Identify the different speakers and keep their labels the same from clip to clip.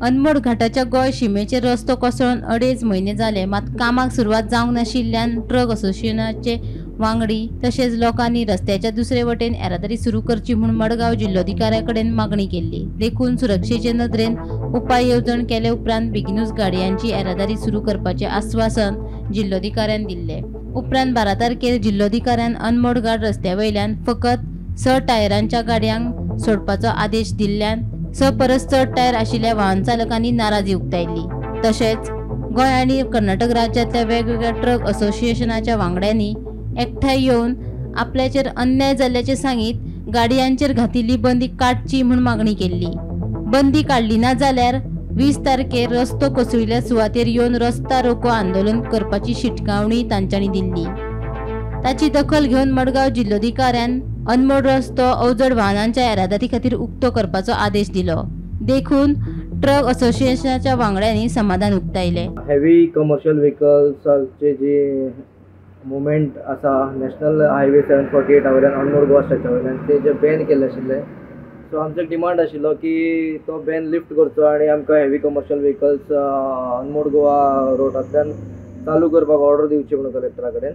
Speaker 1: अनमोड घाटाच्या गोंय शिमेचेर रस्तो कोसळून 2.5 म्हयने जाले, मात कामाक सुरवात जावंक नाशिल्ल्यान ट्रक असोसिएशनाचे वांगडी तशेंच लोकांनी रस्त्याच्या दुसरे वटेन येरादारी सुरू करची म्हूण मडगांव जिल्लोधिकाऱ्या कडेन मागणी केल्ली. देखून सुरक्षेचे नदरेन उपाय येवजण केले उपरांत बेगिनूच गाडयांची येरादारी सुरू करपाचें आस्वासन जिल्लोधिकाऱ्यान दिल्लें. उपरांत 12 तारखेर जिल्लोधिकाऱ्यान अनमोड घाट रस्त्या वयल्यान फकत 6 टायरांच्या गाडयांक सोडपाचो आदेश दिल्ल्यान 6 परस चड टायर आशिल्ल्या वाहन चालकांनी नाराजी उक्तायली. तशेंच गोंय आनी कर्नाटक राज्यांतल्या वेगवेगळ्या ट्रक असोसिएशनाच्या वांगड्यांनी एकठांय येवन आपल्याचेर अन्याय जाल्ल्याचें सांगीत गाडयांचेर घातिल्ली बंदी काडची म्हूण मागणी केल्ली. बंदी काडली ना जाल्यार 20 तारखेर रस्तो कोसळिल्ल्या सुवातेर येवन रस्ता रोको आंदोलन करपाची शिटकावणी तांच्यांनी दिल्ली. ताची दखल घेवन मडगांव जिल्लोधिकाऱ्यान अनमोड रस्तो अवजड वाहनांच्या येरादारी खातीर उक्तो करपाचो आदेश दिलो. देखून ट्रक असोसिएशनाच्या वांगड्यांनी समाधान उक्तायलें.
Speaker 2: हेवी कमर्शियल व्हेकल्साचे जे मुवमेंट आसा नॅशनल हायवे 748 वयल्यान अनमोड गोवा स्ट्रेचा वयल्यान ते जे बॅन केल्ले आशिल्ले, सो आमचो डिमांड आशिल्लो की तो बॅन लिफ्ट करचो आनी आमकां heavy commercial vehicles Anmod Goa रोडांतल्यान चालू करपाक ऑर्डर दिवची म्हणून कलेक्टरा कडेन.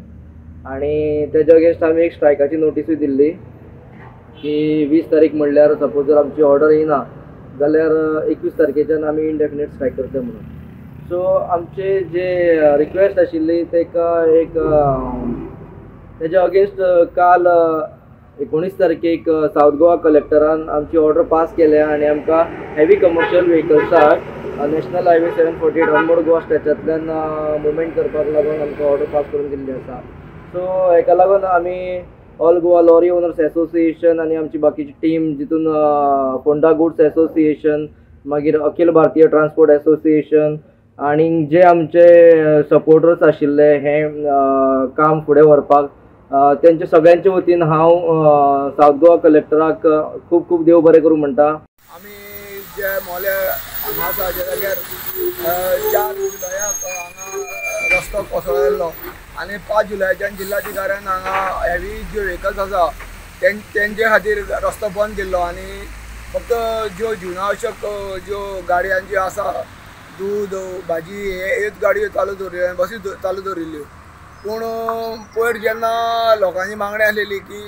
Speaker 2: आनी तेज्या अगेन्स्ट आमी एक स्ट्रायकाची नोटिसूय दिल्ली की 20 तारीख म्हणल्यार सपोज जर आमची ऑर्डर येयना जाल्यार 21 तारखेच्यान आमी इनडेफिनेट स्ट्रायक करतले म्हणून. सो आमचे जे रिक्वेस्ट आशिल्ली तेका एक तेज्या अगेन्स्ट काल 19 तारखेक सावथ गोवा कलेक्टरान आमची ऑर्डर पास केल्या आनी आमकां हेवी कमर्शियल व्हेकल्साक नॅशनल हायवे 748 अनमोड गोवा स्ट्रेचांतल्यान मुवमेंट करपाक लागून आमकां ऑर्डर पास करून दिल्ली आसा. सो हेका लागून आमी all Goa lorry owners association आनी आमची बाकीची टीम जितून फोंडा गुड्स एसोसिएशन, मागीर अखिल भारतीय ट्रान्सपोर्ट एसोसिएशन आनी जे आमचे सपोर्टर्स आशिल्ले हें काम फुडें व्हरपाक तेंच्या सगळ्यांच्या वतीन हांव सावथ गोवा कलेक्टराक खूब खूब देव बरें करूं म्हणटा.
Speaker 3: आमी जे मोले हांगा आसा ज्या जाग्यार 4 जुलयाक हांगा रस्तो कोसळिल्लो आनी 5 जुलयाच्यान जिल्लाधिकाऱ्यान हांगा हेवी ज्यो व्हेकल्स आसा तेंचे खातीर रस्तो बंद केल्लो आनी फक्त ज्यो जिवनावश्यक ज्यो गाडयांच्यो आसा दूद भाजी हेच गाडयो चालू दवरिल्ल्यो, बसी चालू दवरिल्ल्यो. पूण पयर जेन्ना लोकांची मागणी आसलेली की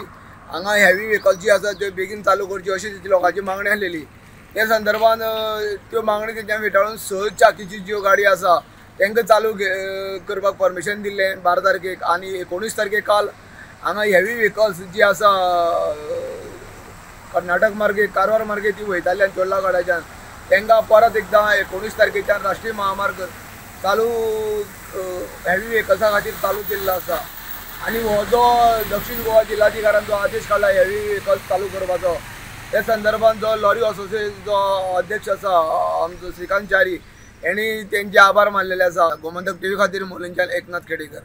Speaker 3: हांगा हेवी व्हेकल्स जी आसा त्यो बेगीन चालू करच्यो अशी लोकांची मागणी आसलेली, त्या संदर्भान त्यो मागणी तेंच्यान फेटाळून 6 चाकीची ज्यो गाडी आसा तांकां चालू करपाक परमिशन दिल्लें 12 तारखेक आनी 19 तारखेक काल हांगा हेवी व्हेकल्स जी आसा कर्नाटक मार्गे कारवार मार्गे ती वयताली आनी चोडला घाटाच्यान तांकां परत एकदां 19 तारखेच्यान राष्ट्रीय महामार्ग चालू हेवी व्हेकल्सा खातीर चालू केल्लो आसा. आनी हो जो दक्षिण गोवा जिल्लाधिकाऱ्यान जो आदेश काडला हेवी व्हेकल्स चालू करपाचो, त्या संदर्भान जो लॉरी असोसिएशनचो अध्यक्ष आसा आमचो श्रीकांत च्यारी हेणी तेंचे आभार मानलेले आसा. गोमंतक टीव्ही खातीर मोलेंच्यान एकनाथ खेडेकर.